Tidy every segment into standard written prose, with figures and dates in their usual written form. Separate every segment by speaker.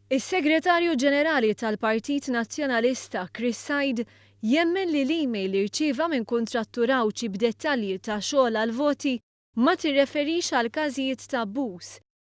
Speaker 1: Is-Segretarju Ġenerali tal-Partit Nazzjonalista Chris Said jemmen li l-email li rċieva minn kuntrattur Għawdxi b'dettalji ta' xogħol għall-voti ma tirreferix għal każijiet ta' abbuż.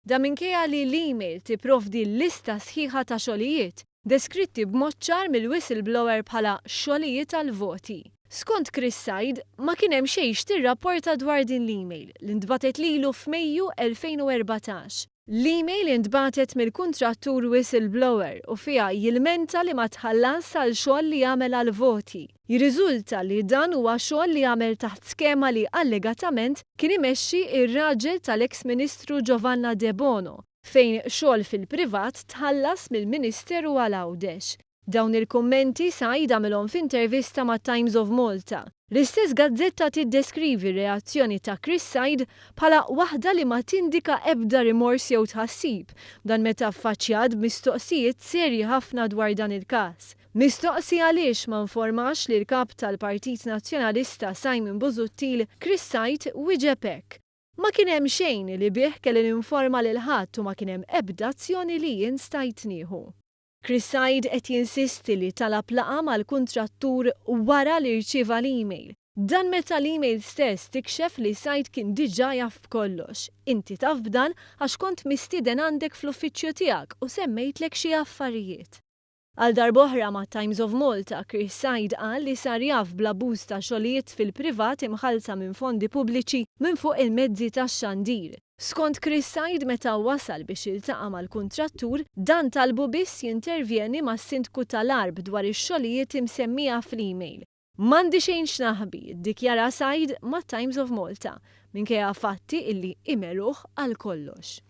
Speaker 1: Dan minkejja li l-email tipprovdi lista sħiħa ta' xogħlijiet, deskritti b'mod ċar mill-whistleblower bħala xogħlijiet għall-voti. Skont Chris Said, ma kien hemm xejn x'tirrapporta dwar din l-email, li ntbagħtet lilu f'Mejju 2014. L-email intbagħtet mill-kuntrattur whistleblower u fiha jilmenta li ma tħallasx għal xogħol li għamel għall-voti. Jirriżulta li dan huwa xogħol li għamel taħt skema li allegatament kien imexxi r-raġel tal-eks Ministru Giovanna Debono, fejn xogħol fil-privat tħallas mill-Ministeru għal Għawdex. Dawn il-kummenti Said għamilhom f'intervista mat-Times of Malta. L-istess gazzetta tiddeskrivi r-reazzjoni ta' Chris Said bħala waħda li ma tindika ebda rimors jew tħassib, dan meta affaċċjat b'mistoqsijiet serji ħafna dwar dan il-każ. Mistoqsi għaliex ma nformax lill-Kap tal-Partit Nazzjonalista Simon Busuttil, Chris Said wieġeb hekk, Ma kien hemm xejn li bih kelli ninforma lil ħadd u ma kien hemm ebda azzjoni li jien stajt nieħu. Chris Said qed jinsisti li talab laqgħa mal-kuntrattur wara li rċieva l-email. Dan meta l-email stess tikxef li Said kien diġà jaf b'kollox. Inti taf b'dan għax kont mistieden għandek fl-uffiċċju tiegħek u semmejtlek xi affarijiet. Għal darb'oħra mat-Times of Malta, Chris Said qal li sar jaf bl-abbuż ta' xogħlijiet fil-privat imħallsa minn fondi pubbliċi minn fuq il-mezzi tax-xandir. Skont Chris Said meta wasal biex jiltaqa' mal-kuntrattur, dan talbu biss jintervjeni mas-Sindku tal-Għarb dwar ix-xogħlijiet imsemmija fl-email. M'għandi xejn x'naħbi, iddikjara Said mat-Times of Malta, minkejja fatti illi imeruh għal kollox.